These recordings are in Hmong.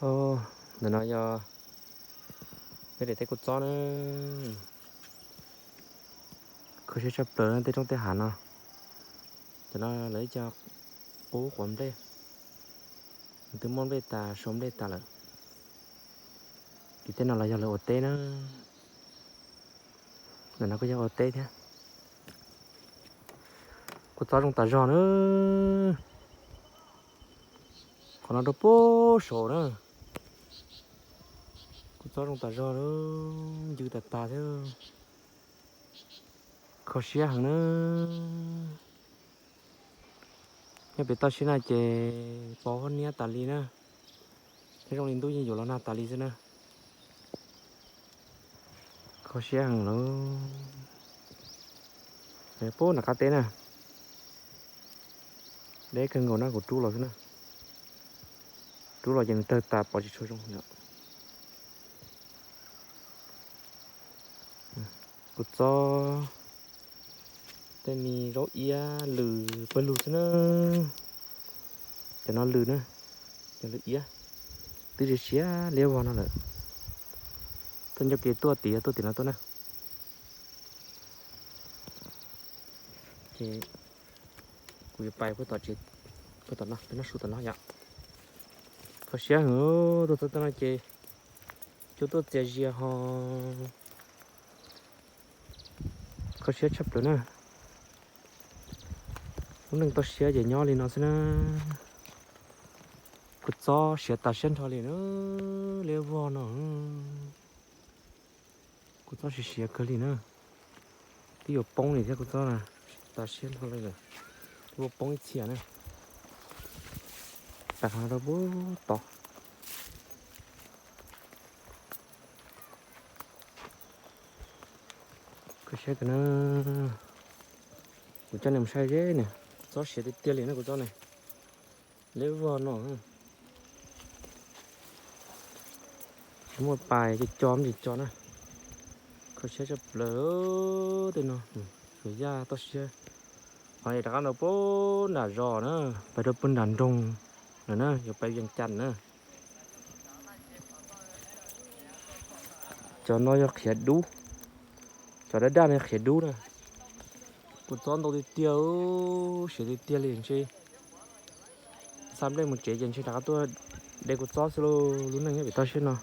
Ntawm no yog peb daim teb kua txob na. Kho siab tshaj plaws tej roob tej hav no. Cov no lawv ib co qub quav nplej, twb muab nplej tas, sau nplej tas lawm. Ces tej no los yog lawv ua teb na. Ntawm no kuj yog ua teb thiab. Kua txob zoo tas zog na. Qhov no rau puag saud na. Kua txob zoo tas zog na, ncw tas tas thiab. Kho siab heev na. Nyob pem toj siab na ces pos huab niab tas li na. Thiab zoo li ntuj yeej yuav los nag tas li xwb na. Kho siab heev lawm. Puag nram qab teb na. Deb kawg nkaus na, kuv rub los xwb na. Rub los ces nws tawg tas pom tsis tshua zoo yom. Kua txob, tej me zaub iab lws pawg lug xwb na. Cov no lws na, cov lws iab, twb siav siav liab vog no lawm. Tuaj ncauj ke tuaj tim, tuaj tim no tuaj na. Ces kuv yuav pais puag tom tsev, puag tom no, peb noj su tom no yom. Kho siab heev, tuaj txog tej no ces cua tuaj txias zias ho. Kho siab tshaj plaws na. Lub neej toj siab ces nyob li no xwb na. Kua txob siav tas siab nrho li na, liab vog no. Kua txob siav siav kawg li na. Twb yuav poob li thiab, kua txob na, tas siab nrho li lawm. Twb yuav poob ib txhia na. Tas rau puag tod. Kho siab kawg na. Kuv coj nej mus saib zeb ne, kua txob siav tiag tiag li na, kua txob ne. Liab vog no. Tsis muaj pais, co co me ntsis co na. Kho siab tshaj plaws tej no. Yuav yaj toj siab. Qhov no rov qab rau puag nram zos na, pais rau puag nram nroog lawm na, yuav pais Vias Cas na. Cov no yog qhiav dub, cov daj daj no yog qhiav dub na. Kua txob ntau tiag tiag, siav tiag tiag li ntshe. Xa nplej mus tsev ces ntshe rov qab tuaj de kua txob xwb lauj, lub neej nyob pem toj siab no.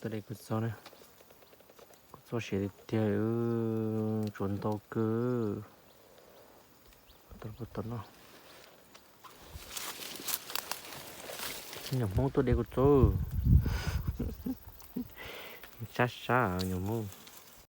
Tuaj de kua txob na, kua txob siav tiag tiag, tsuas ntau kawg. Tau puag tom no. Nyuam Hmoob tuaj de kua txob. Sab sab nyuam Hmoob.